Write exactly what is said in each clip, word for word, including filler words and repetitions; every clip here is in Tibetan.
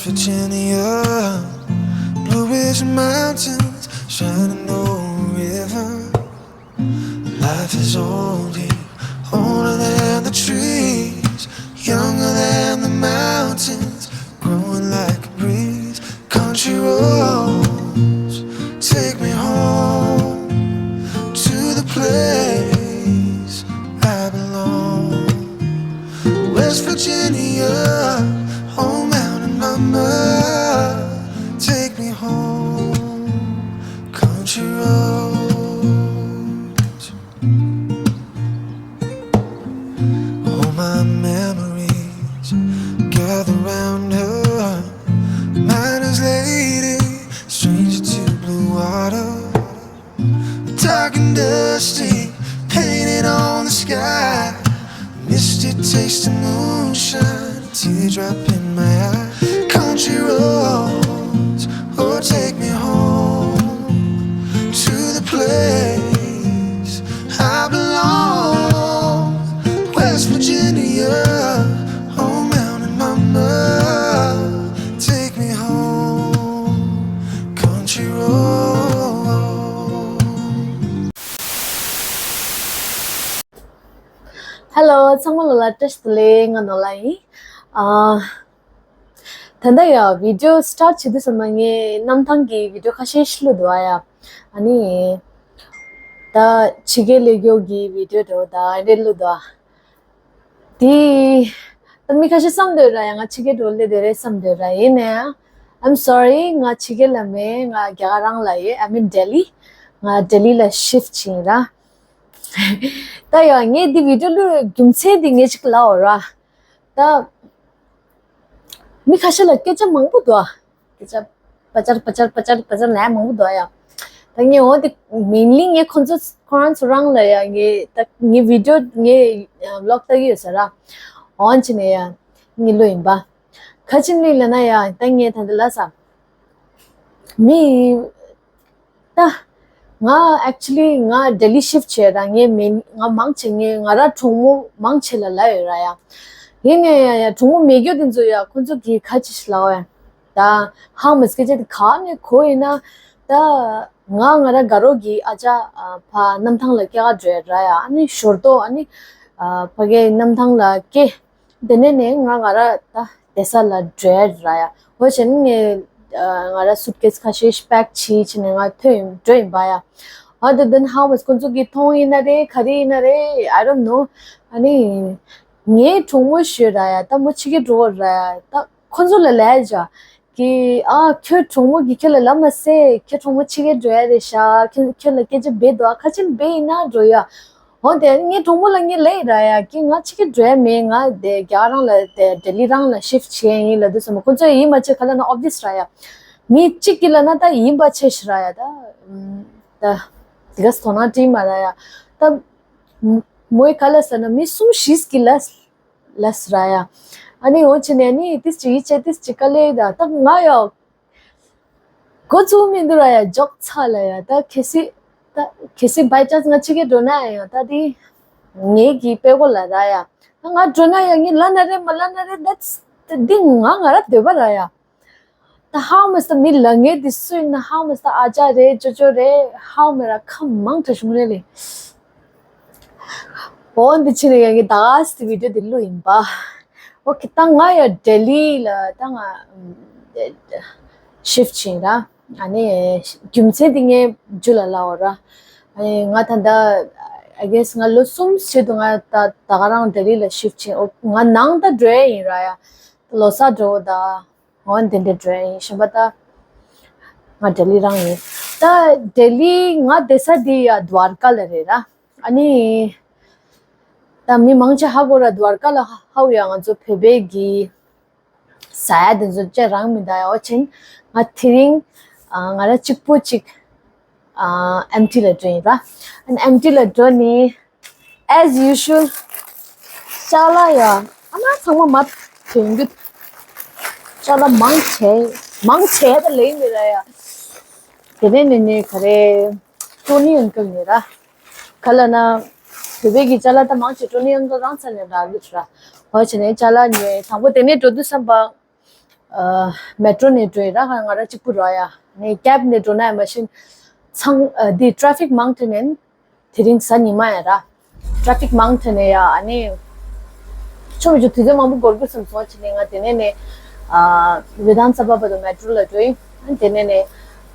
Virginia, Blue Ridge Mountains, Shenandoah River. Life is old here, older than the trees, younger than the mountains, growing like a breeze. Country roads, take me home to the place I belong. West Virginia, oh mountain mama, take me home. Country roads, all my memories gather round her. Miner's lady, stranger to blue water. Dark and dusty, painted on the sky. Misty taste of moonshine, teardrop in my eye. Country roads, oh, take me home to the place I belong. West Virginia, oh, mountain mama, take me home. Country roads. Hello, ཚང་མ་ལ་ལ་བཀྲ་ཤིས་བདེ་ལེགས། ང་ནོར་ལྷ་ཡིན། ཨ། ད་ལྟ་ཡ་བི་ཌི་ཡོ་སི་ཊར་ཊི་བྱེད་དུས་ཙམ་པ་ངས་གནམ་ཐང་གི་བི་ཌི་ཡོ་ཁ་ཤས་ཤིག་བླུགས་འདུག་ཨ་ཡ། ཨ་ནི། ད་ཕྱི་རྒྱལ་སླེབས་རྒྱུ་གི་བི་ཌི་ཡོ་འདྲ་བོ་ད་ཨ་འདྲས་བླུགས་འདུག་ཨ། དེ། ད་མི་ཁ་ཤས་བསམ་འདོད་ར་ཡ་ང་ཕྱི་རྒྱལ་འགྲོ་སླེབས་བསྡད་རེད་བསམ་འདོད་ར་ཡིན་ནའང་། I'm sorry, ང་ཕྱི་རྒྱལ་ལ་མེད། ང་རྒྱ་གར་རང་ལ་ཡོད། I'm in Delhi. ང་ལྡི་ལི་ལ་ཤིཕ་ཊི་བྱས་ཡིན་ར། ད་ཡ་ངས་འདི་བི་ཌི་ཡོ་བླུགས་རྒྱུ་མཚན་འདི་ངས་ཅིག་ལབ་འོ་ར། ད། མི་ཁ་ཤས་ལ་སྐད་ཆ་མང་པོ་འདུག་ཨ། སྐད་ཆ་པ་ཅར་པ་ཅར་པ་ཅར་པ་ཅར་ལབ་མང་པོ་འདུག་ཨ་ཡ། ད་ངས་འོ་དེ་མིན་ལི་ངས་ཁོ་ཚོ་ཁོ་རང་ཚོ་རང་ལ་ཡ་ངས་ད་ངའི་བི་ཌི་ཡོ་ངས་བི་ལོག་ལྟ་གི་ཡོད་ས་ར། འོན་ཅི་ནས་ཡ་ངས་ལོས་ཡིན་པ། ཁ་ཆེ་ནས་ལབ་ན་ཡ་ད་ངས་ད་འདི་ལ་ས། མི། ད། ང་actually ང་ལྡི་ལི་ཤིཕ་ཊི་བྱས་ར་ངའི་མི་ང་མང་ཆེ་ངའི་ང་ར་གྲོགས་མོ་མང་ཆེ་ལ་ལབ་ཡོད་ར་ཡ། ཡིན་ནའི་ཡ་ཡ་གྲོགས་མོ་མེད་རྒྱུ་དེ་ཚོ་ཡ་ཁོ་ཚོ་གིས་ཁ་ཅིག་ལབ་ཡ། ད་ཧང་མ་སྐད་ཆ་དེ་ག་ནས་གོ་ཡིན་ན། ད་ང་ང་ར་དགའ་རོགས་ཀྱི་ཨ་ཅག་ཕ་གནམ་ཐང་ལ་སྐྱེལ་ག་འགྲོ་ཡ་ར་ཡ། ཨ་ནི་ཞོར་དུ་ཨ་ནི་ཕ་གི་གནམ་ཐང་ལ་སྐྱེལ། དེ་ནས་ནས་ང་ང་ར་ད་བསྡད་ས་ལ་འགྲོ་ཡ་ར་ཡ། འོ་བྱས་ནས་ངས་ང་ར་སུཊ་ཀེ་སི་ཁ་ཤས་པེག་བྱས་བྱས་ནས་ང་ཐོན་ཡིན་འགྲོ་ཡིན་པ་ཡ། ཨ་དེ་དེན་ཧང་མ་ཁོ་ཚོ་གིས་མཐོང་ཡིན་ན་རེད་ག་རེ་ཡིན་ན་རེད། I don't know. ཨ་ནི་ངའི་གྲོགས་མོ་ཞོས་ར་ཡ། ད་མོ་ཕྱི་རྒྱལ་འགྲོ་གི་ར་ཡ། ད་ཁོ་ཚོ་ལ་ལབ་བྱ། གི་ཨ་ཁྱོད་གྲོགས་མོ་གིས་ཁྱོད་ལ་ལབ་མ་ཟེར། ཁྱོད་གྲོགས་མོ་ཕྱི་རྒྱལ་འགྲོ་ཡ་རེད་ཤག་ཁྱོད་ཁྱོད་ལ་སྐད་ཆ་འབད་འདུག་ཨ། ཁ་ཆེམས་འབད་ཡིན་ན་འགྲོ་ཡ། འོ་དེ་ངའི་གྲོགས་མོ་ལ་ངས་ལབ་ཡིན་ར་ཡ། གི་ང་ཕྱི་རྒྱལ་འགྲོ་ཡ་མེད། ང་དེ་རྒྱ་གར་རང་ལ་དེ་ལྡི་ལི་རང་ལ་ཤིཕ་ཊི་བྱས་ཡིན་ལབ་དུས་ཙམ་པ་ཁོ་ཚོས་ཡིན་མ་བྱེད་ག་ལབ་ན་ཨོབ་བི་ཡ་སི་ར་ཡ། མི་གཅིག་གིས་ལབ་ན་ད་ཡིན་པ་བྱེད་ཤི་ར་ཡ་ད། ད་དེ་ག་དོ་སྣང་སྤྲད་མ་ར་ཡ། ད་མོས་ག་ལབ་ཟེར་ན་མི་གསུམ་བཞི་གིས་ལབ། ལབ་སི་ར་ཡ། ཨ་ནི་འོ་བྱས་ནས་ཨ་ནི་ཏིས་ཅིག་ཡིད་ཆེས་ཏིས་ཅིག་དཀའ་ལས་ད་ད་ང་ཡ། འགོ་བཙུགས་མི་འདུག་ར་ཡ་འཇོག་ཚར་ལ་ཡ། ད་གལ་སྲིད་ད་གལ་སྲིད་by chance ང་ཕྱི་རྒྱལ་འགྲོ་ན་ཡང་ད་དེ་ངེད་ཀྱི་དཔེ་མགོ་ལ་ར་ཡ། ད་ང་འགྲོ་ན་ཡང་ངས་ལབ་ན་རེད་མ་ལབ་ན་རེད། ད་འདི་ང་ང་ར་འདོད་པ་ར་ཡ། ད་ཧང་མ་སི་ད་མི་ལབ་མཁན་དེ་སུ་ཡིན་ན་ཧང་མ་སི་ད་ཨ་ཅག་རེད་ཅོ་ཅོ་རེད། ཧང་མ་ར་ཁ་མང་དྲགས་བྱུང་རེད་ལེ། འོ་འདི་ཕྱི་ནས་ཡང་གི་ད་ག་སི་བི་ཌི་ཡོ་དེ་བླུགས་ཡིན་པ། ཨོ་ཁེ་ད་ང་ཡ་ལྡི་ལི་ལ་ད་ང་ཤིཕ་ཊི་བྱས་ར། ཨ་ནི་རྒྱུ་མཚན་དེ་ངས་རྒྱུ་ལ་ལབ་འོ་ར། ཨ་ནི་ང་ད་ད་I guess ང་ལོ་གསུམ་ཕྱིན་དུས་ང་ད་ད་ག་རང་ལྡི་ལི་ལ་ཤིཕ་ཊི་བྱས། ཨོ་ང་ནང་ད་འགྲོ་ཡ་ཡིན་ར་ཡ། ལོ་གསར་འགྲོ་ད། འོ་དེ་འདྲ་འགྲོ་ཡ་ཡིན། གཞན་པ་ད་ང་ལྡི་ལི་རང་ཡིན། ད་ལྡི་ལི་ང་བསྡད་ས་དེ་ཡ་དབར་ཀ་ལ་རེད་ར། ཨ་ནི་ད་མི་མང་ཆེ་ཧ་གོ་ར་དབར་ཀ་ལ་ཧ་ཧ་གོ་ཡ། ང་ཚོ་བོད་པའི་གི་ཟ་ཡ་དེ་ཚོ་ཅེ་རང་མི་འདའ་ཡ། འོ་ཆེན་ང་དེ་རིང་ང་ར་གཅིག་པོ་གཅིག་ཨ་ཨེམ་ཊི་ལ་འགྲོ་ཡིན་ར། ཨེམ་ཊི་ལ་འགྲོ་ནི། As usual ཅ་ལག་ཡ་ཨ་མ་ཚང་མ་མ་ཐོན་གི། ཅ་ལག་མང་ཆེ་མང་ཆེ་ད་ལེན་མི་ར་ཡ། དེ་ནས་ནས་ནས་ག་རེ། ཀྲོ་ནི་ཨང་ཀལ་ནས་ར། ག་ལབ་ན། བོད་པའི་གི་ཅ་ལག་ད་མང་ཆེ་ཀྲོ་ནི་ཨང་ཀལ་རང་ཚ་ནས་རག་གི་ར། འོ་བྱས་ནས་ཅ་ལག་ནས་དང་པོ་དེ་ནས་འགྲོ་དུས་བསམ་པ། ཨ། མེ་ཊོ་ནས་འགྲོ་ཡི་ར། ང་ར་གཅིག་པུ་ར་ཡ། ནས་ཀེབ་ནས་འགྲོ་ན་ཡང་མ་ཤེས། ཚང་ཨ། འདི་ཊེ་ཕིག་མང་ཐོན་ནས། དེ་རིང་གཟའ་ཉི་མ་ཡ་ར། ཊེ་ཕིག་མང་ཐོན་ནས་ཡ། ཨ་ནི་ཆོ་མི་ཆོ་དུས་ཚོད་མང་པོ་འགོར་དགོས་བསམ་སོང་། བྱས་ནས་ང་དེ་ནས་ནས་ཨ། བི་དྷན་སྦྷ་བར་དུ་མེ་ཊོ་ལ་འགྲོ་ཡི། དེ་ནས་ནས་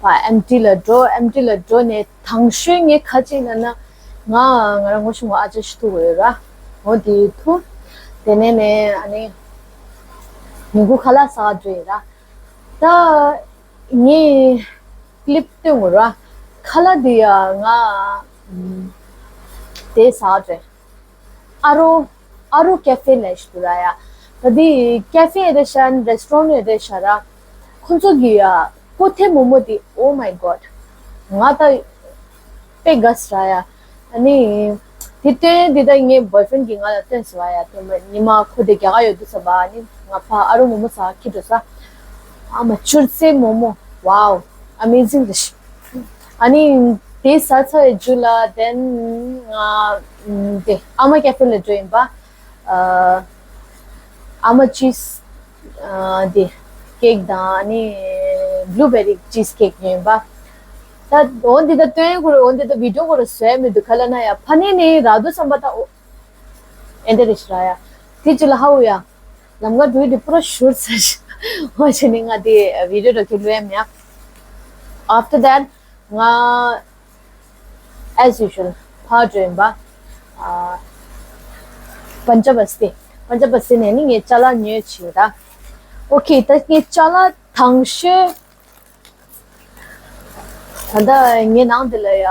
ཕར་ཨེམ་ཊི་ལ་འགྲོ། ཨེམ་ཊི་ལ་འགྲོ་ནས་དང་ཤོས་ངས་ག་ཅིག་ལབ་ན། ང་ང་རང་ངོ་ཤེས་ངོ་ཨ་ཅག་ཤི་ཐུག་ཡོད་ར། འོ་དེ་ཐུག་དེ་ནས་ནས་ཨ་ནི་ཉིན་གུང་ཁ་ལག་ཟ་འགྲོ་ཡི་ར། ད་ངས་ཀི་ལིབ་སྟོན་དགོས་ར། ཁ་ལག་དེ་ཡ་ང་ཨམ། དེ་ཟ་འགྲོ། ཨ་རོ། ཨ་རོ་ཀེ་ཧྥེ་ལབ་ཞིག་འདུག་ར་ཡ། ད་དེ་ཀེ་ཧྥེ་རེད་ཤག་རེ་སི་ཊོ་རན་རེད་ཤག་ར། ཁོ་ཚོ་གི་ཡ་ཀོ་ཐེ་མོ་མོ་དེ། Oh my God. ང་ད་དཔེ་དགའ་སོང་ར་ཡ། ཨ་ནི་དེ་སྟོན། དེ་ད་ངའི་བོའི་ཕི་རེན་གྱིས་ང་ལ་སྟོན་སོང་བ་ཡ། སྟོན་པ་ཉི་མ་ཁོ་དེ་རྒྱ་གར་ཡོད་དུས་ཙམ་པ། ཨ་ནི་ང་ཕར་ཨ་རོ་མོ་མོ་ཟ་འཁྱེར་འགྲོ་ས། ཨ་མ་ཆུར་ཚེ་མོ་མོ། Wow, amazing རེད་ཤག་ཨ་ནི་དེ་ཟ་ཚར་བའི་མཇུག་ལ་དེན་ང་དེ་ཨ་མ་ཀེ་ཧྥེ་ལ་འགྲོ་ཡིན་པ། ཨ་མ་ཅིས་དེ་ཀེག་དང་ཨ་ནི་བྷུ་ལུ་བེ་རི་ཅིས་ཀེག་ཉོས་ཡིན་པ། ད་འོ་འདི་ད་སྟོན་དགོས་རེད། འོ་འདི་ད་བི་ཌི་ཡོ་དགོས་རེད་བཟོས་མི་འདུག་ག་ལབ་ན་ཡ། ཕ་ནས་ནས་རག་དུས་ཙམ་པ་ད་འོ་ཨེ་འདྲ་རེད་ཤག་ར་ཡ། དེ་ཅི་ལ་ཧ་འུ་ཡ། ལམ་ཁ་འགྲོ་ཡི་དེ་པུ་ར་ཤུར་ཚར་ཤག་འོ་བྱས་ནས་ང་དེ་བི་ཌི་ཡོ་འདྲ་ཁྱེར་ལོས་ཡ་མེད། After that ང་as usual ཕར་འགྲོ་ཡིན་པ། ཨ། པན་ཇ་བ་སི་ཏི། པན་ཇ་བ་སི་ཏི་ནས་ནི་ངས་ཅ་ལག་ཉོས་བྱས་ར། ཨོ་ཁེ། ད་ངས་ཅ་ལག་དང་ཤོས། ད་ལྟ་ངའི་ནང་དེ་ལ་ཡ་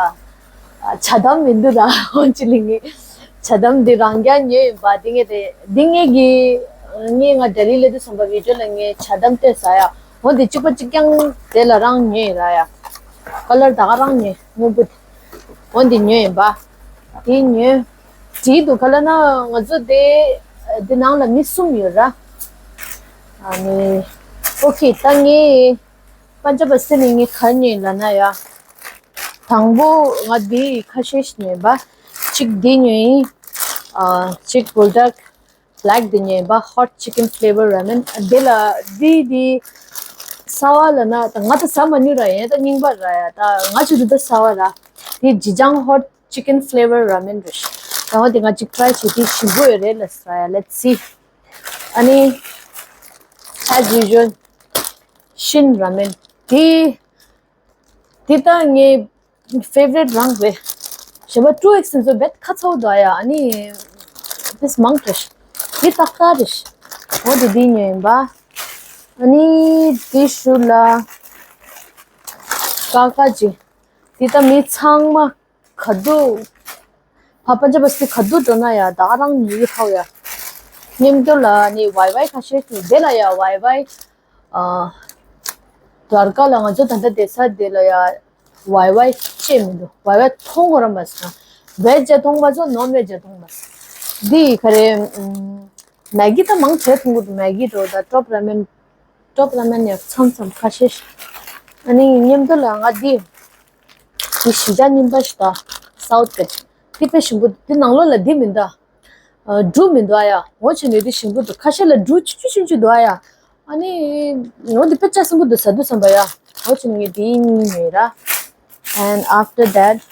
ཇ་དམ་མི་འདུག་ར། འོ་བྱས་ནས་ངས་ཇ་དམ་འདི་རང་རྐྱང་ཉོས་ཡིན་པ། འདི་ངས་དེ་འདི་ངས་ཀྱི་ངས་ང་ལྡི་ལི་སླེབས་དུས་ཙམ་པ་བི་ཌི་ཡོ་ལ་ངས་ཇ་དམ་བལྟས་ས་ཡ། འོ་འདི་གཅིག་པ་གཅིག་རྐྱང་དེ་ལ་རང་ཉོས་ཡིན་ར་ཡ། ཀ་ལར་ད་ག་རང་ཉོས། སྔོན་པོ་དེ། འོ་འདི་ཉོས་ཡིན་པ། དེ་ཉོས། བྲིས་འདུག་ག་ལབ་ན་ང་ཚོ་དེ་དེ་ནང་ལ་མི་གསུམ་ཡོད་ར། ཨ་ནི་ཨོ་ཁེ། ད་ངས་པན་ཇ་བ་སི་ཏི་ནས་ངས་ག་ཉོས་ལབ་ན་ཡ། དང་པོ་ང་འདི་ཁ་ཤས་ཤིག་ཉོས་པ། གཅིག་འདི་ཉོས་ཡིན། ཨ། གཅིག་བུལ་ཌག་བྷེ་ལེག་འདི་ཉོས་པ། Hot chicken flavor ramen འདི་ལ་འདི་འདི་གསར་པ་ལབ་ན་ད་ང་ད་ཟ་མ་མྱོང་ར། ཡིན་ད་རྙིང་པ་ར་ཡ། ད་ང་ཆུ་འདི་ད་གསར་པ་ར། འདི་ཇི་ཅང་ཧོ་ཊི་ཅི་ཀེན་ཕེ་ལེ་ཝར་ར་མེན་རེད། ད་འོ་དེ་ང་གཅིག་ཊི་རའི་བྱེད་དུས་ཞིམ་པོ་ཡོད་རེད་ལབ་ས་ཡ། Let's see. ཨ་ནི་as usual ཤིན་ར་མེན། དེ་དེ་ད་ངའི་ཕེ་ཝ་རི་ཊི་རང་རེད། གཞན་པ་ཊུ་ཨེག་སི་དེ་ཚོ་རྦད་ཁ་ཚ་བོ་འདུག་ཡ། ཨ་ནི་ཏིས་མང་དྲགས། དེ་ཏག་ཏག་རེད། འོ་དེ་དེ་ཉོས་ཡིན་པ། ཨ་ནི་དེ་ཤུ་ལ་ཀ་ཀ་ཅི། དེ་ད་མི་ཚང་མ་ག་དུས་ཕ་པན་ཇ་བ་སི་ཊི་ག་དུས་འགྲོ་ན་ཡ་ད་རང་ཉིད་ཧའོ་ཡ། མཉམ་དུ་ལ་ནི་ཝའི་ཝའི་ཁ་ཤས་ཤིག་དེ་ལ་ཡ་ཝའི་ཝའི། ཨ། དུ་ཝར་ཀ་ལ་ང་ཚོ་ད་ལྟ་བསྡད་ས་དེ་ལ་ཡ་ཝའི་ཝའི་ཅེས་མི་འདུག་ཝའི་ཝའི་མཐོང་གོ་ར་མ་སོང་། ཝེ་ཇི་མཐོང་མ་སོང་། ནོན་ཝེ་ཇི་མཐོང་མ་སོང་། འདི་ག་རེ། ཨམ། མེ་གི་ད་མང་ཆེ་མཐོང་གི་འདུག་མེ་གི་འགྲོ་ད་ཊོབ་ར་མེན། ཊོབ་ར་མེན་ཡང་མཚམས་མཚམས་ཁ་ཤས་ཤིག་ཨ་ནི་མཉམ་དུ་ལ་ང་འདི། འདི་ཞི་ཅང་རྙིང་པ་ཞིག་ད་སའུ་ཐི་གི། འདི་དཔེ་ཞིམ་པོ་འདུག་འདི་ནང་ལོགས་ལ་འདི་མི་འདུག་ཨ། འབྲུ་མི་འདུག་ཡ། འོ་བྱས་ནས་འདི་ཞིམ་པོ་འདུག་ཁ་ཤས་ལ་འབྲུ་ཆུང་ཆུང་ཆུང་ཆུང་འདུག་ཡ། ཨ་ནི་འོ་འདི་དཔེ་ལྕགས་སྲིན་པོ་འདུག་ཟ་དུས་ཙམ་པ་ཡ། འོ་བྱས་ནས་ངས་འདི་གཉིས་ཉོས་ར། And after that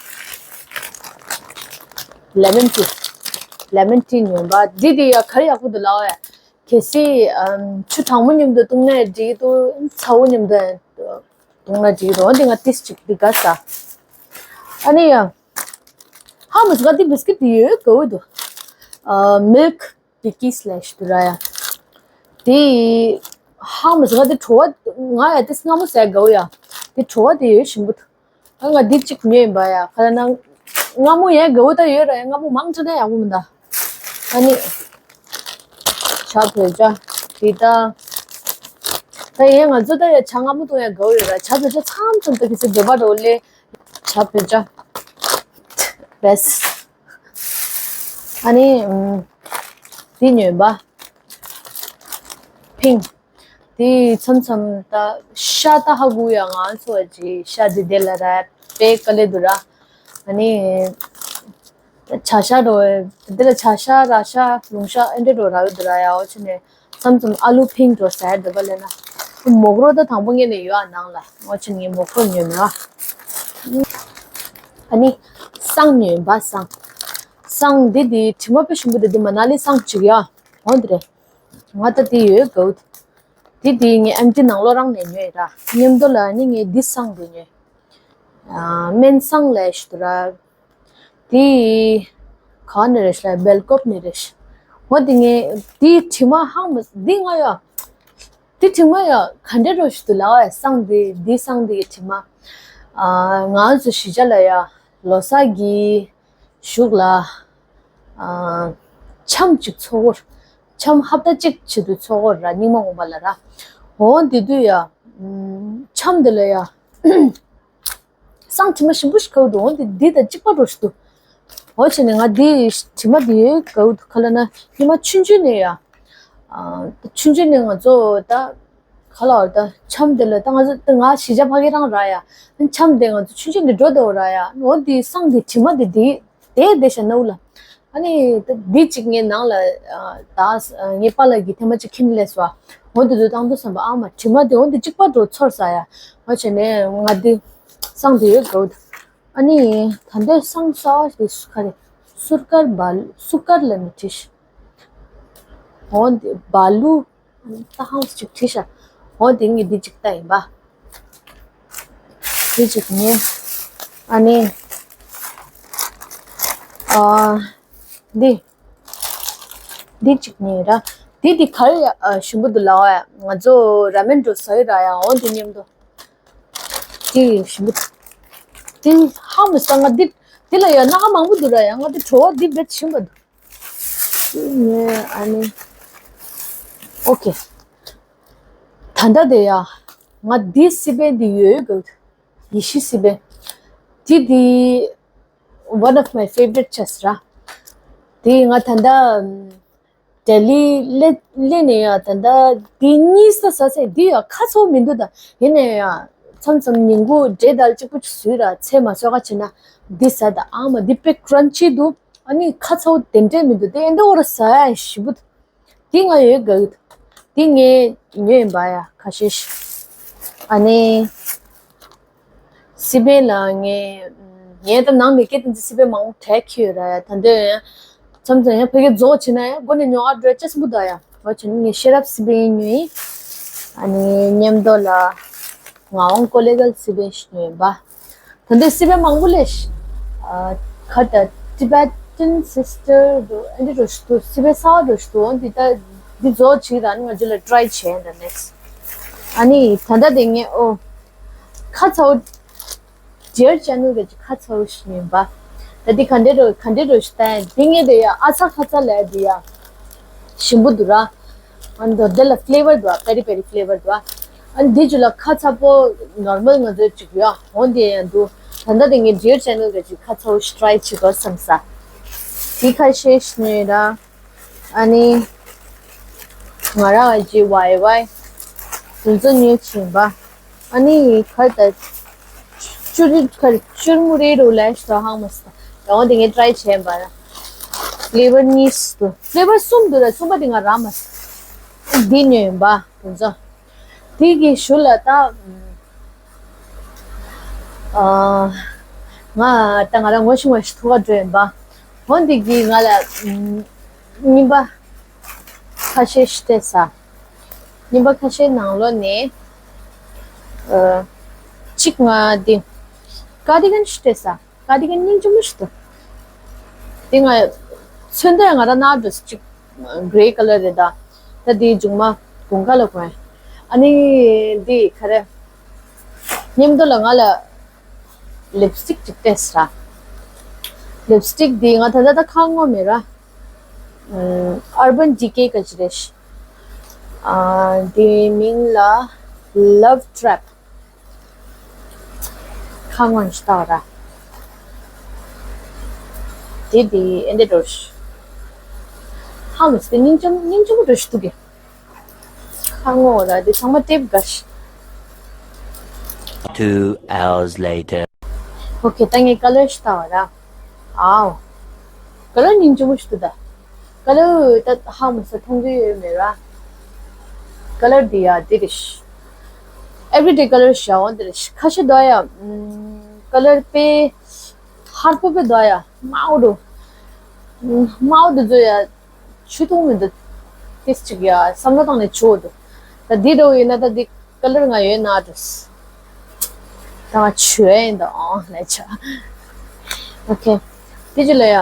lemon tea. ལེ་མོན་ཊི་ཉོས་པ། འདི་འདི་ཡ་ག་རེ་ཡག་པོ་འདུག་ལབ་ཡ། གལ་སྲིད་ཨམ། ཆུ་གྲང་མོ་མཉམ་དུ་བཏུང་ན་འགྲིག་འདུག་ཚ་བོ་མཉམ་དུ་བཏུང་ན་འགྲིག་འདུག་འོ་འདི་ང་ཏིས་ཅིག་འདི་དགའ་ས། ཨ་ནི་ཡ། ཧ་མ་སི་ཀ་འདི་བིས་ཀིཊ་འདི་ཡོད་དགའ་བོ་འདུག་ཨ། མིལཀ་བི་ཀིས་ལབ་ཞིག་འདུག་ར་ཡ། དེ་ཧ་མ་སི་ཀ་འདི་བྲོ་བ་ང་ཡ་ཏིས་སྔ་མོ་ཟས་དགའ་བོ་ཡ། འདི་བྲོ་བ་འདི་ཡོད་ཞིམ་པོ་འདུག་ཨ། ང་འདི་གཅིག་ཉོས་ཡིན་པ་ཡ། ག་རེ་ན་སྔ་མོ་ཡ་དགའ་བོ་ད་ཡོད་ར་ཡ། སྔ་མོ་མང་དྲགས་ན་ཡག་པོ་མི་འདུག་ཨ་ནི་ཇ་བོད་ཇ་འདི་ད་ད་ཡ་ང་ཚོ་ད་ཡ་ཇ་སྔ་མོ་འཐུང་ཡ་དགའ་བོ་ཡོད་ར། ཇ་བོད་ཇ་མཚམས་མཚམས་ད་གི་སི་འདོད་པ་འགྲོ་ལེ། ཇ་བོད་ཇ་བེས། ཨ་ནི་ཨམ། འདི་ཉོས་པ། ཕིང་། དེ་མཚམས་མཚམས་ད་ཤ་ད་ཧ་གོ་ཡ། ང་ཚོ་ཅི་ཤ་དེ་དེ་ལ་ར་དཔེ་དཀའ་ལས་འདུག་ར། ཨ་ནི་བྱ་ཤ་འགྲོ་དེ་ལ་བྱ་ཤ་ར་ཤ་ལུང་ཤ་ཨེ་འདྲ་འགྲོ་ར་ཡོད་འདུག་ར་ཡ། འོ་བྱས་ནས་མཚམས་མཚམས་ཨ་ལུ་ཕིང་འགྲོ་ཟ་ཡ་འདོད་པ་ལས་ན། མོག་རོ་ད་དང་པོ་ངེད་ནས་ཡོད་ཨ་ནང་ལ། ང་ཆེན་ངས་མོག་རོ་ཉོས་མེད་ཨ། ཨ་ནི། བསང་ཉོས་པ་བསང་། བསང་འདི་འདི་དྲི་མ་དཔེ་ཞིམ་པོ་འདུག་འདི་མ་ན་ལི་བསང་གཅིག་ཡ། འོ་འདི་རེད། ང་ད་འདི་ཡོད་གོ། འདི་འདི་ངས་ཨམ་ཅི་ནང་ལོགས་རང་ནས་ཉོས་ར། མཉམ་དུ་ལ་ནི་ངས་འདི་བསང་འདི་ཉོས། ཨ། སྨན་བསང་ལས་ཞུ་དུ་ར། དེ་ག་ནས་རེད་ཤག་བེལ་ཀོབ་ནས་རེད་ཤག་འོ་དེ་ངས་དེའི་དྲི་མ་ཧང་མ་འདི་ང་ཡ། དེ་དྲི་མ་ཡ་ག་འདྲ་རོ་ཞིག་ཏུ་ལ་བ་ཡ་བསང་དེ་འདི་བསང་དེ་གི་དྲི་མ། ཨ། ང་ཚོ་གཞིས་ཆགས་ལ་ཡ་ལོ་གསར་གྱི་གཞུག་ལ། ཨ། འཆམ་གཅིག་ཚོགས་སྐོར། འཆམ་ཧབ་ཏ་གཅིག་ཆེད་དུ་ཚོགས་སྐོར་ར་རྙིང་མ་ངོ་མ་ལ་ར། འོ་དེ་དུས་ཡ། འཆམ་དེ་ལ་ཡ། བསང་དྲི་མ་ཞིམ་པོ་ཞིག་ག་བུ་འདུག་འོ་འདི་འདི་དང་གཅིག་པ་འགྲོ་ཞིག་འདུག་འོ་བྱས་ནས་ང་འདི་དྲི་མ་འདི་ག་བུ་འདུག་ག་ལ་ན་ཉི་མ་ཆུང་ཆུང་ནས་ཡ། ཨ། ཆུང་ཆུང་ནས་ང་ཚོ་ད་ག་ལ་བར་ད་འཆམ་དེ་ལ་ད་ང་ཚོ་ད་ང་གཞིས་ཆགས་ཕ་གི་རང་ར་ཡ། འཆམ་དེ་ང་ཚོ་ཆུང་ཆུང་ནས་འགྲོ་འདུག་ར་ཡ། འོ་འདི་བསང་འདི་དྲི་མ་འདི་འདི་དེ་བསྡད་ཤག་ནའུ་ལ། ཨ་ནི་ད་འདི་གཅིག་ངའི་ནང་ལ་ད་ངའི་པཱ་ལགས་ཀྱི་ཐེངས་མ་གཅིག་ཁྱེར་ནས་སླེབས་སོང་། འོ་འདི་དུ་བཏང་དུ་བསམ་པ་ཨ་མ་དྲི་མ་དེ་འོ་འདི་གཅིག་པ་འགྲོ་ཚོར་ས་ཡ། འོ་བྱས་ནས་ང་འདི་བསང་དེ་ཡོད་གོ། ཨ་ནི་ད་འདོད་བསང་གསར་བ་དེ་སུ་ག་རེ། སུར་དཀར་བ་ལུ་སུར་དཀར་ལ་ནི་བྲིས་ཤག་འོ་འདི་བ་ལུ། ད་ཧང་ཅིག་བྲིས་ཤག་འོ་དེ་ངས་འདི་གཅིག་ལྟ་ཡིན་པ། འདི་གཅིག་ནི། ཨ་ནི། ཨ། འདི། འདི་གཅིག་ནི་ར། འདི་འདི་ག་རེ་ཡ་ཞིམ་པོ་འདུག་ལ་བ་ཡ། ང་ཚོ་ར་མེན་འགྲོ་ཟ་ཡི་ར་ཡ། འོ་འདི་མཉམ་དུ། འདི་ཞིམ་པོ། འདི་ཧ་མི་སང་ང་འདི། འདི་ལ་ཡ་སྣ་ཁ་མང་པོ་འདུག་ར་ཡ། ང་འདི་བྲོ་བ་འདི་བེད་ཞིམ་པ་འདུག་ངས་ཨ་ནི། ཨོ་ཁེ། ད་ལྟ་དེ་ཡ། ང་འདི་སི་པན་འདི་ཡོད་གི། ཡེ་ཤུ་སི་པན། འདི་འདི། One of my favorite ཅེས་ར། འདི་ང་ད་ལྟ། ལྡི་ལི་སླེབས་སླེབས་ནས་ཡ་ད་ལྟ་འདི་གཉིས་ས་ཟ་ཚེ་འདི་ཡ་ཁ་ཚོ་མི་འདུག་ད་ཡིན་ནས་ཡ། མཚམས་མཚམས་ཉིན་གུང་འབྲས་དལ་གཅིག་པུ་ཅིག་ཟོས་ར་ཚེ་མ་ཟོས་ག་བྱས་ན་འདི་ཟ་ད་ཨ་མ་འདི་དཔེ་ཀྲན་ཆི་འདུག་ཨ་ནི་ཁ་ཚ་བོ་དེ་འདྲས་མི་འདུག་དེ་ཨེ་འདྲ་བོ་ར་ཟ་ཡ་ཞིབ་པོ་འདུག་འདི་ང་ཡོད་ག་གི་འདུག་འདི་ངས་ཉོས་ཡིན་པ་ཡ་ཁ་ཤས་ཤིག་ཨ་ནི་སི་པན་ལ་ངས་ངས་ད་ནང་མི་སྐད་དེ་ཚོ་སི་པན་མང་པོ་བྲལ་ཁྱེར་ཡོད་ར་ཡ། ད་འདོད་ཡ་མཚམས་མཚམས་ཡང་ཕ་གི་རྫོགས་བྱས་ན་ཡ་སྒོ་ནས་ཉོ་ཨ་འགྲོ་ཅེས་སི་པུ་ད་ཡ། འོ་བྱས་ནས་ངས་ཤེས་རབ་སི་པན་ཉོས་ཡིན། ཨ་ནི་མཉམ་དུ་ལ་ངག་དབང་ཀོ་ལེ་གལ་སི་པན་ཞིག་ཉོས་ཡིན་པ། ད་འདི་སི་པན་མང་པོ་ལས་ཤ། ཨ། ཁ་ད་Tibetan sister འདུག་ཨ་འདི་འགྲོ་ཞིག་འདུག་སི་པན་གསར་པ་འགྲོ་ཞིག་འདུག་འོ་འདི་ད་འདི་རྫོགས་བྱས་ར་ནི་ང་ཚོ་ལ་try བྱས་ད་next། ཨ་ནི་ད་ལྟ་དེ་ངས་ཨོ། ཁ་ཚ་བོ། Dear Channel གི་ཁ་ཚ་བོ་ཞིག་ཡིན་པ། ད་འདི་ག་འདྲ་འགྲོ་ག་འདྲ་འགྲོ་ཞིག་ད་འདི་ངས་དེ་ཡ་ཨ་ཚ་ཁ་ཚ་ལས་འདི་ཡ། ཞིམ་པོ་འདུག་ར། ཨ་ནི་འདི་ལ་flavor འདུག་ཨ། peri peri flavor འདུག་ཨ། ཨ་ནི་འདི་ཅུ་ལ་ཁ་ཚ་པོ་normal ང་ཚོའི་ཅིག་ཡོད་ཨ། འོ་འདི་ཡང་འདུག་ད་ལྟ་དེ་ངས་Dear Channel གི་ཅིག་ཁ་ཚ་བོ་ཞིག་try བྱེད་དགོས་བསམ་ས། དེ་ཁ་ཤས་ཤིག་ནས་ར། ཨ་ནི། ང་རང་ཨ་ཅེ་ཝའི་ཝའི། དེ་ཚོ་ཉོས་ཕྱིན་པ། ཨ་ནི་ཁར་ད། ཅུ་རི་ཁར་ཅུར་མུ་རེ་རུ་ལས་ཤ་ཧང་མ་སི་ད། ཡང་དེ་ངས་try བྱས་པ་ཡ། flavor གཉིས་འདུག flavor གསུམ་འདུག་ལ་གསུམ་པ་དེ་ང་རག་མ་སོང་། འདི་ཉོས་ཡིན་པ་དེ་ཚོ། དེ་གི་ཞུ་ལ་ད། ཨ། ང་ད་ང་རང་ངོ་ཤེས་ངོ་ཤེས་ཐུག་ག་འགྲོ་ཡིན་པ། འོ་འདི་གི་ང་ལ་རྙིང་པ་ཁ་ཤས་ཤིག་སྤྲད་ས། རྙིང་པ་ཁ་ཤས་ནང་ལོགས་ནས་ཨ། གཅིག་ང་འདི་cardigan ཞིག་སྤྲད་ས། cardigan སྙིང་རྗེ་མོ་ཞིག་འདུག་དེ་ང་ཚོན་མདོག་ང་རང་ནར་འདྲ་ཞིག་གཅིག grey colour རེད་ད། ད་འདི་མཇུག་མ་དགུན་ཁ་ལ་གོན། ཨ་ནི་འདི་ག་རེ། མཉམ་དུ་ལ་ང་ལ་lipstick ཅིག་སྤྲད་ས། lipstick འདི་ང་ད་ལྟ་ད་ཁ་ངོ་མེད་ར། ཨམ། Urban Decay ག་ཅི་རེད། ཨ། འདི་མིང་ལ་Love Trap ཁ་ངོ་ཞིག་ལྟ་བ་ར། དེ་དེ་ཨེ་འདྲ་འགྲོ་ཞིག་ཧ་མི་སི་སྙིང་རྗེ་སྙིང་རྗེ་མོ་འགྲོ་ཞིག་འདུག་གི་ཁ་ངོ་ར་དེ་ཚང་མ་ཊེབ་འགའ་ཞིག Two hours later. ཨོ་ཁེ། ད་ངས་ཀ་ལར་ཞིག་ལྟ་བ་ར། ཨའོ། ཀ་ལར་སྙིང་རྗེ་མོ་ཞིག་འདུག་ད། ཀ་ལར་ད་ཧ་མི་སི་མཐོང་རྒྱུ་ཡོད་མེད་ར། ཀ་ལར་འདི་ཡ་འདི་རེད་ཤག Everyday color ཞའོ་འདིར་ཁ་ཤས་འདུག་ཡ། ཨམ། color དཔེ་ཧར་པོ་དཔེ་འདུག་ཡ། དམར་པོ་འདུག་དམར་པོ་འདི་ཚོ་ཡ། ཆུ་འཐུང་མི་འདུག་ཏིས་ཅིག་ཡ་བསམ་བློ་བཏང་ནས་བྱུག་འདུག་ད་འདི་འདྲ་བོ་ཡིན་ན་ད་འདི་color ང་ཡོད་ན་འགྲོ། ད་ང་བྱུག་ཡ་ཡིན་ད་ཨང་ལས་ཆ། ཨོ་ཁེ། དེ་ཅི་ལ་ཡ།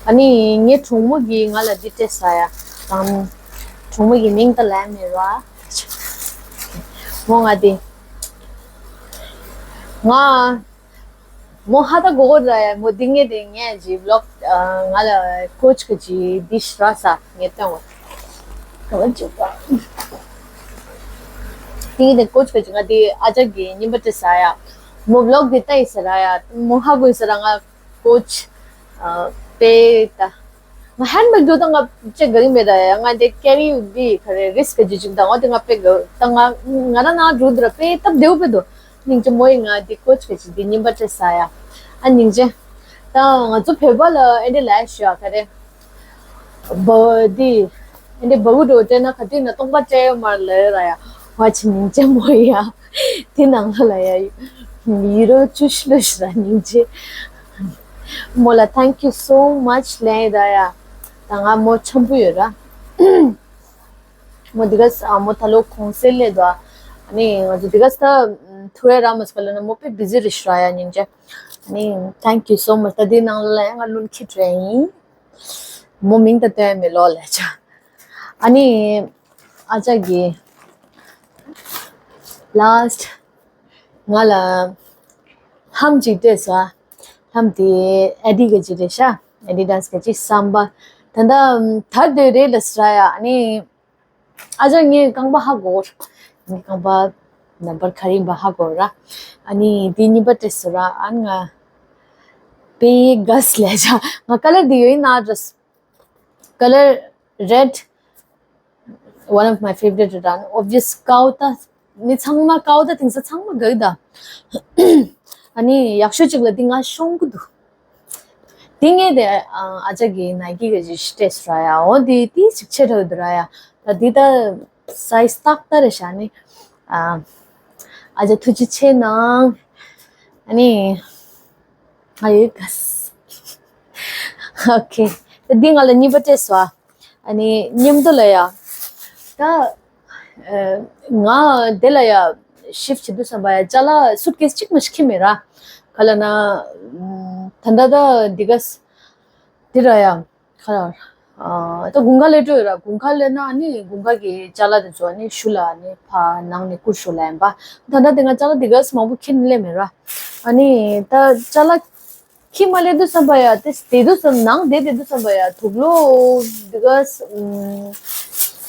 ཨ་ནི་ངའི་གྲོགས་མོ་གིས་ང་ལ་འདི་སྤྲད་ས་ཡ། དང་། གྲོགས་མོ་གི་མིང་ད་ལན་མེད་ར། མོ་ང་དེ། ང་། མོ་ཧ་ད་གོ་གོ་ར་ཡ། མོ་འདི་ངས་དེ་ངས་ཇི་vlog ང་ལ་ཀོ་ཆ་གི་ཇི་འདི་ཤ་ར་ས་ངས་སྟོན་གོ། ག་བ་ཅི་པ། འདི་ངས་དེ་ཀོ་ཆ་གི་ཇི་ང་དེ་ཨ་ཅག་གི་རྙིང་པ་སྤྲད་ས་ཡ། མོ་vlog འདི་ལྟ་ཡི་ས་ར་ཡ། མོ་ཧ་གོ་ཡི་ས་ར་ང་ཀོ་ཆ་པེ་ད། ང་handbag འགྲོ་དང་ང་ཅེ་ག་གི་མེད་ད་ཡ། ང་དེ་carry འདི་ག་རེ་risk ག་ཇི་ཅིག་དང་ང་དེ་ང་པེ་ག་དང་ང་ང་ར་ན་འགྲོ་འདི་ར་པེ་སྟབས་བདེ་བོ་པེ་དོ། སྙིང་རྗེ་མོ་ཡིས་ང་འདི་ཀོ་ཆ་གི་ཅིག་འདི་རྙིང་པ་སྤྲད་ས་ཡ། ཨ་སྙིང་རྗེ། ད་ང་ཚོ་བོད་པ་ལ་ཨེ་འདྲ་ལས་ཞུ་ཡ་ག་རེ། བ་འདི། ཨེ་འདྲ་བ་གུ་འགྲོ་སྤྲད་ན་ག་དུས་ན་སྟོང་པ་སྤྲད་ཡོད་མ་རེད་ལ་ཡ། བ་ཆེ་སྙིང་རྗེ་མོ་ཡ། དེ་ནང་ལ་ཡ། ཡི་རོ་བཅུ་ཤི་ལོ་ཞི་ར་སྙིང་རྗེ། མོ་ལ་thank you so much ལན་ར་ཡ། ད་ང་མོ་འཆམ་པོ་ཡོད་ར། མོ་འདི་ག་ས་མོ་ད་ལོ་གུང་སེང་སླེབས་འདུག་ཨ་ནི་ང་ཚོ་འདི་ག་ས་ཐུ་ཨེ་ར་མ་སི་ཀ་ལ་ན་མོ་དཔེ་busy རེད་ཤག་ཡ་སྙིང་རྗེ། ཨ་ནི་thank you so much ད་འདི་ནང་ལ་ཡ་ང་བླུན་ཁྱི་བྲལ་ཡིན། མོ་མིང་ད་སྟོན་མེད་ལོ་ལས་ཆ། ཨ་ནི་ཨ་ཅག་གི་last ང་ལ་ལྷམ་ཅིག་སྤྲད་ས། ལྷམ་དེ་ཨེ་ཌི་གི་ཅིག་རེད་ཤག Adidas གི་ཅིག་སམ་པ། ད་ལྟ་དར་དེ་རེད་ལ་ཟེར་ཡ། ཨ་ནི་ཨ་ཅག་ངའི་རྐང་པ་ཧ་གོ། ངའི་རྐང་པ་ནམ་བར་ག་རེ་ཡིན་པ་ཧ་གོ་ར། ཨ་ནི་དེ་གཉིས་པ་སྤྲད་ཟེར་ར། ཨ་ནི་ང་པེ་ག་ས་ལས་ཤག་ང་color དེ་ཡོད་ཡིན་ན་འགྲོ། Color red, one of my favorite རང་obvious དཀར་པོ་ད། མི་ཚང་མ་དཀར་པོ་ད་དེང་སང་ཚང་མ་དགའ་གི་ད། ཨ་ནི་ཡག་ཤོས་གཅིག་ལ་འདི་ང་ཤོང་གི་འདུག་དེ་ངས་དེ་ཨ་ཅག་གི་Nike གི་ཞིག་སྤྲད་སོང་ར་ཡ། འོ་འདི་དེ་ཞིག་ཆེ་དྲགས་འདུག་ར་ཡ། ད་འདི་ད་size ཏག་ཏག་རེད་ཤག་ཨ་ནི་ཨ་ཅག་ཐུགས་རྗེ་ཆེ་གནང་། ཨ་ནི། ཨ་ཡོད་ག་ས། ཨོ་ཁེ། ད་འདི་ང་ལ་གཉིས་པ་སྤྲད་སོང་ཨ། ཨ་ནི་མཉམ་དུ་ལ་ཡ། ད། ཨ། ང་དེ་ལ་ཡ་shift བྱེད་དུས་ཙམ་པ་ཡ་ཅ་ལག་suitcase གཅིག་མ་ཞིག་ཁྱེར་མེད་ར། ག་ལ་ན། ད་ལྟ་ད་འདི་ག་ས། འདི་ར་ཡ། ཁ་ལ། ཨ། ད་དགུན་ཁ་སླེབས་འགྲོ་ཡོད་ར། དགུན་ཁ་སླེབས་ན་ཨ་ནི་དགུན་ཁ་གི་ཅ་ལག་དེ་ཚོ་ཨ་ནི་ཤུ་ལ་ཨ་ནི་ཕར་ནང་ནས་བསྐུར་ཤོག་ལབ་ཡིན་པ། ད་ལྟ་དེ་སྔ་ཅ་ལག་དེ་ག་ས་མང་པོ་ཁྱེར་ནས་སླེབས་མེད་ར། ཨ་ནི་ད་ཅ་ལག་ཁྱེར་མ་སླེབས་དུས་ཙམ་པ་ཡ་དེ་དེ་དུས་ཙམ་ནང་དེ་དེ་དུས་ཙམ་པ་ཡ་དུག་ལོག་དེ་ག་ས།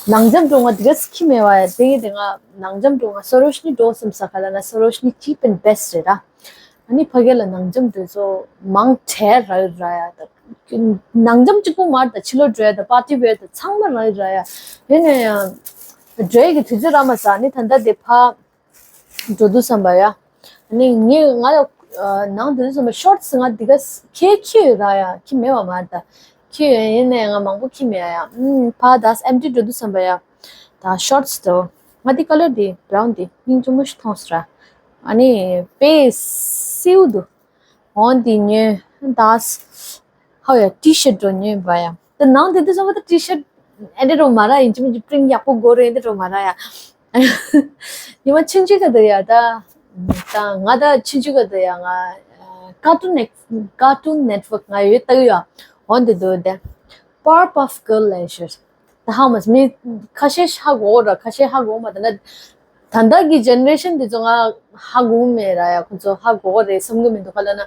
ནང་འཇམ་འགྲོ་ང་དེ་ག་ས་ཁྱེར་མེད་པ་ཡ། དེ་ཡིན་དེ་ང་ནང་འཇམ་འགྲོ་ང་Sarojini འགྲོ་བསམ་ས། ག་ལ་ན་Sarojini cheap and best རེད་ར། ཨ་ནི་ཕ་གི་ལ་ནང་འཇམ་དེ་ཚོ་མང་དྲགས་རག་ར་ཡ། ད་ནང་འཇམ་གཅིག་པུ་མ་རེད། ད་ཕྱི་ལོགས་འགྲོ་ཡ་ད་party wear ད་ཚང་མ་རག་ར་ཡ། ཡིན་ན་ཡང་འགྲོ་ཡ་གི་དུས་ཚོད་རག་མ་སོང་། ཨ་ནི་ད་ལྟ་དེ་ཕར་འགྲོ་དུས་ཙམ་པ་ཡ། ཨ་ནི་ངས་ང་ལ་ནང་དུས་ཙམ་པ་shorts ང་དེ་ག་ཁྱེར་ཁྱེར་ཡོད་ར་ཡ། ཁྱེར་མེད་པ་མ་རེད། ད་ཁྱེར་ཡོད། ཡིན་ན་ཡང་ང་མང་པོ་ཁྱེར་མེད་ཡ། ཨམ། ཕར་ད་empty འགྲོ་དུས་ཙམ་པ་ཡ། ད་shorts དོ། ང་དེ་color དེ་brown དེ་སྙིང་རྗེ་མོ་ཞིག་མཐོང་སོང་ར། ཨ་ནི་དཔེ་སེའུ་འདུག་འོ་འདི་ཉོས་ད། ཧ་ཡ་T-shirt འགྲོ་ཉོས་པ་ཡ། ད་ནང་དེ་དུས་ཙམ་པ་ད་T-shirt ཨེ་འདྲ་འགྲོ་མ་ར། ཡིན་གཅིག་མིན་གཅིག་print ཡག་པོ་དགོས་རེད། ཨེ་འདྲ་འགྲོ་མ་ར་ཡ། ཉི་མ་ཆུང་ཆུང་ག་དུས་ཡ་ད། ད་ང་ད་ཆུང་ཆུང་ག་དུས་ཡ་ང་Cartoon Net- Cartoon Network ང་ཡོད་ལྟ་གི་ཡ། འོ་འདི་འདུག་དེ། Powerpuff Girl ལབ་ཤག་ད་ཧ་མ་སོང་། མི་ཁ་ཤས་ཧ་གོ་ར། ཁ་ཤས་ཧ་གོ་མ། ད་ན་ད་ལྟ་གི་generation དེ་ཚོ་ང་ཧ་གོ་མེད་ར་ཡ། ཁོ་ཚོ་ཧ་གོ་རེད་བསམ་གི་མི་འདུག་ག་ལ་ན་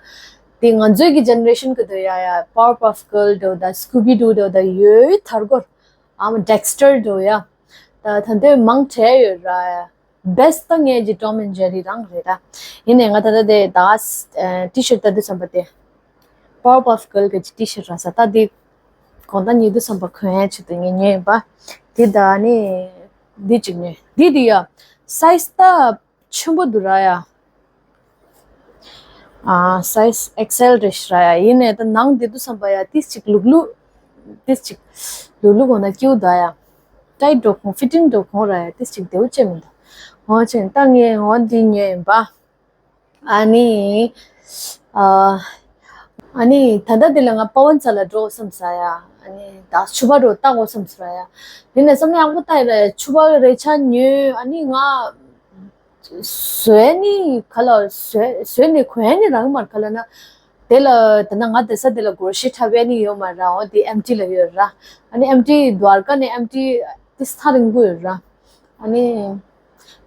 དེ་ང་ཚོའི་གི་generation གི་དུ་ཡ་ཡ་Powerpuff Girl འདྲ་བོ་ད་Scooby Doo འདྲ་བོ་ད་ཡོད་དར་གོ་ར། ཨ་མ་Dexter འདྲ་བོ་ཡ། ད་ད་འདོད་མང་དྲགས་ཡོད་ར་ཡ། best ད་ངའི་གི་Tom and Jerry རང་རེད་ད། ཡིན་ནའི་ང་ད་ལྟ་དེ་ད་T-shirt ལྟ་དུས་ཙམ་པ་དེ་Powerpuff Girl གི་T-shirt ར་ས་ད་དེ་དགོང་དག་ཉལ་དུས་ཙམ་པ་གོན་ཡ་ཆེད་དུ་ངས་ཉོས་ཡིན་པ། དེ་ད་ནི་འདི་གཅིག་ཉོས། འདི་དེ་ཡ་size ད་ཆེན་པོ་འདུག་ར་ཡ། ཨ། size X L རེད་ཤག་ར་ཡ། ཡིན་ནའི་ད་ནང་དེ་དུས་ཙམ་པ་ཡ་ཏིས་ཅིག་ལུག་ལུག་ཏིས་ཅིག་ལུག་ལུག་འོ་ན་སྐྱིད་འདུག་ཡ། tight འགྲོ་ཁོང་fitting འགྲོ་ཁོང་ར་ཡ་ཏིས་ཅིག་བདེ་བོ་ཅན་མི་འདུག་འོ་ཅན་ད་ངས་འོ་འདི་ཉོས་ཡིན་པ། ཨ་ནི། ཨ། ཨ་ནི་ད་ལྟ་འདི་ལ་ང་པ་ཝན་ཚ་ལ་འགྲོ་བསམ་ས་ཡ། ཨ་ནི་ད་ཕྱུ་པ་འགྲོ་ལྟ་དགོས་བསམ་ས་ཡ། དེ་ནས་བསམ་ཡག་པོ་ལྟ་ཡི་ར་ཕྱུ་པ་རེ་ཆ་ཉོས། ཨ་ནི་ང་བཟོས་ནི་ག་ལ་བཟོས་བཟོས་ནི་གོན་ནི་རང་མར་ག་ལ་ན། དེ་ལ་ད་ན་ང་དེ་ས་དེ་ལ་སྒོར་ཤི་ཐབས་ཡ་ནི་ཡོད་མ་ར། འོ་དེ་ཨེམ་ཊི་ལ་ཡོད་ར། ཨ་ནི་ཨེམ་ཊི་དུ་ཝར་ཀ་ནས་ཨེམ་ཊི་ཏི་སྟ་རིང་པོ་ཡོད་ར། ཨ་ནི།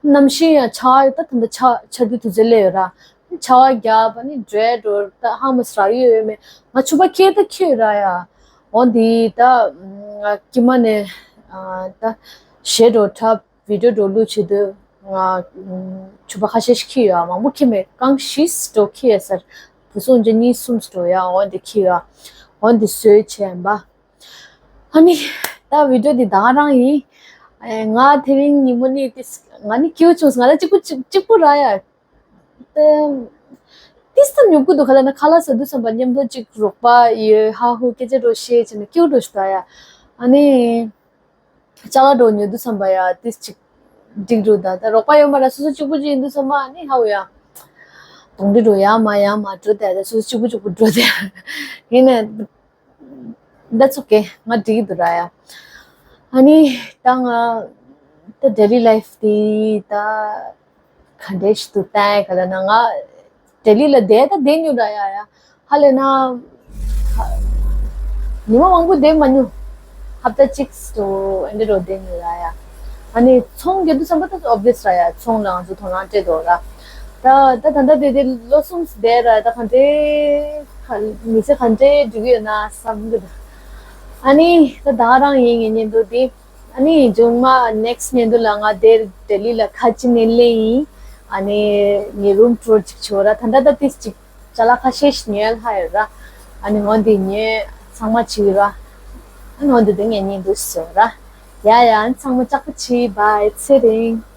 གནམ་གཤིས་ཡང་ཆར་ད་ད་ད་ཆ་ཆར་དུས་དུས་ཚོད་སླེབས་ཡོད་ར། ཆར་བ་རྒྱབ་པ་ནི་འདྲེ་འགྲོ་ད་ཧ་མ་སྲ་ཡོད་ཡོད་མེད་ང་ཕྱུ་པ་ཁྱེར་ད་ཁྱེར་ར་ཡ། འོ་འདི་ད་ང་ཀྱི་མ་ནས་ད་ཞེ་འགྲོ་འཁྲབ་བི་ཌིའོ་འགྲོ་ལུགས་བྱེད་དུས་ང་ཕྱུ་པ་ཁ་ཤས་ཤིག་ཁྱེར་ཡོད། མང་པོ་ཁྱེར་མེད། རྐང་བཞི་འགྲོ་ཁྱེར་ཡོད་ཟེར། བུ་སུ་འཇོ་གཉིས་གསུམ་འགྲོ་ཡ། འོ་འདི་ཁྱེར་ཡོད། འོ་འདི་བཟོས་བྱས་ཡིན་པ། ཨ་ནི། ད་བི་ཌིའོ་འདི་ད་རང་ཡིན། ཨེ། ང་དེ་རིང་ཉིན་མོ་ནི་ཏིས་ང་ནི་སྐྱིད་པོ་བྱུང་སོང་། ང་ལ་གཅིག་པུ་གཅིག་གཅིག་པུ་ར་ཡ། ཏེ། ཏིས་ད་ཉོབ་ཀུ་འདུག་ག་ལ་ན་ཁ་ལག་ཟ་དུས་ཙམ་པ་མཉམ་དུ་གཅིག་རོགས་པ་ཡོད་ཧ་ཧུ་སྐད་ཆ་འགྲོ་བཤད་བྱས་ནས་སྐྱིད་པོ་འགྲོ་ཞིག་ད་ཡ། ཨ་ནི། ཅ་ལག་འགྲོ་ཉོ་དུས་ཙམ་པ་ཡ་ཏིས་གཅིག་འགྲིག་འགྲོ་ད་ད་རོགས་པ་ཡོད་མ་ར་སོ་སོ་གཅིག་པུ་གཅིག་ཡིན་དུས་ཙམ་པ་ཨ་ནི་ཧ་ཧུ་ཡ། གདོང་འདྲི་འགྲོ་ཡ་མ་ཡ་མ་འགྲོ་ད་ད་སོ་སོ་གཅིག་པུ་གཅིག་པུ་འགྲོ་ད་ཡ། ཡིན་ནས། That's okay. ང་འགྲིག་གི་འདུག་ར་ཡ། ཨ་ནི་ད་ང་ད་daily life དེ་ད་ག་འདྲས་ཤིག་ཏུ་བལྟས་ག་ལ་ན་ང་daily ལ་བསྡད་ད་བསྡད་མྱོང་ར་ཡ་ཡ། ཧ་ལས་ན་ཉི་མ་མང་པོ་བསྡད་མ་མྱོང་། ཧབ་ཏ་གཅིག་ཏུ་ཨེ་འདྲ་རོ་བསྡད་མྱོང་ར་ཡ། ཨ་ནི་ཚོང་རྒྱག་དུས་ཙམ་པ་ད་obvious ར་ཡ། ཚོང་ལ་ང་ཚོ་དོ་སྣང་སྤྲད་འདུག་ར། ད་ད་ད་ད་དེ་དེ་ལོ་གསུམ་བསྡད་ར་ད་གང་འདྲས་ག་མི་ཚེ་གང་འདྲས་འགྲིག་གི་ཡོད་ན་བསམ་གི་འདུག་ཨ་ནི་ད་ད་རང་ཡིན་ངའི་ཉིན་དུ་འདི། ཨ་ནི་མཇུག་མ་next ཉིན་དུ་ལ་ང་དེར་ལྡི་ལི་ལ་ཁ་ཅིག་ནས་སླེབས་ཡིན། ཨ་ནི་ངའི་room tour ཅིག་བྱོས་ར། ད་ད་ད་ཏིས་ཅིག་ཅ་ལག་ཁ་ཤས་ཤིག་ཉོས་ལྷག་ཡོད་ར། ཨ་ནི་འོ་འདི་ཉོས་ཚང་མ་བྱེད་ར། ཨ་ནི་འོ་འདི་དེ་ངའི་ཉིན་དུ་བཟོས་ར། ཡ་ཡ་ཨ་ནི་ཚང་མ་ལྕགས་པོ་བྱེད། Bye. ཚེ་རིང་།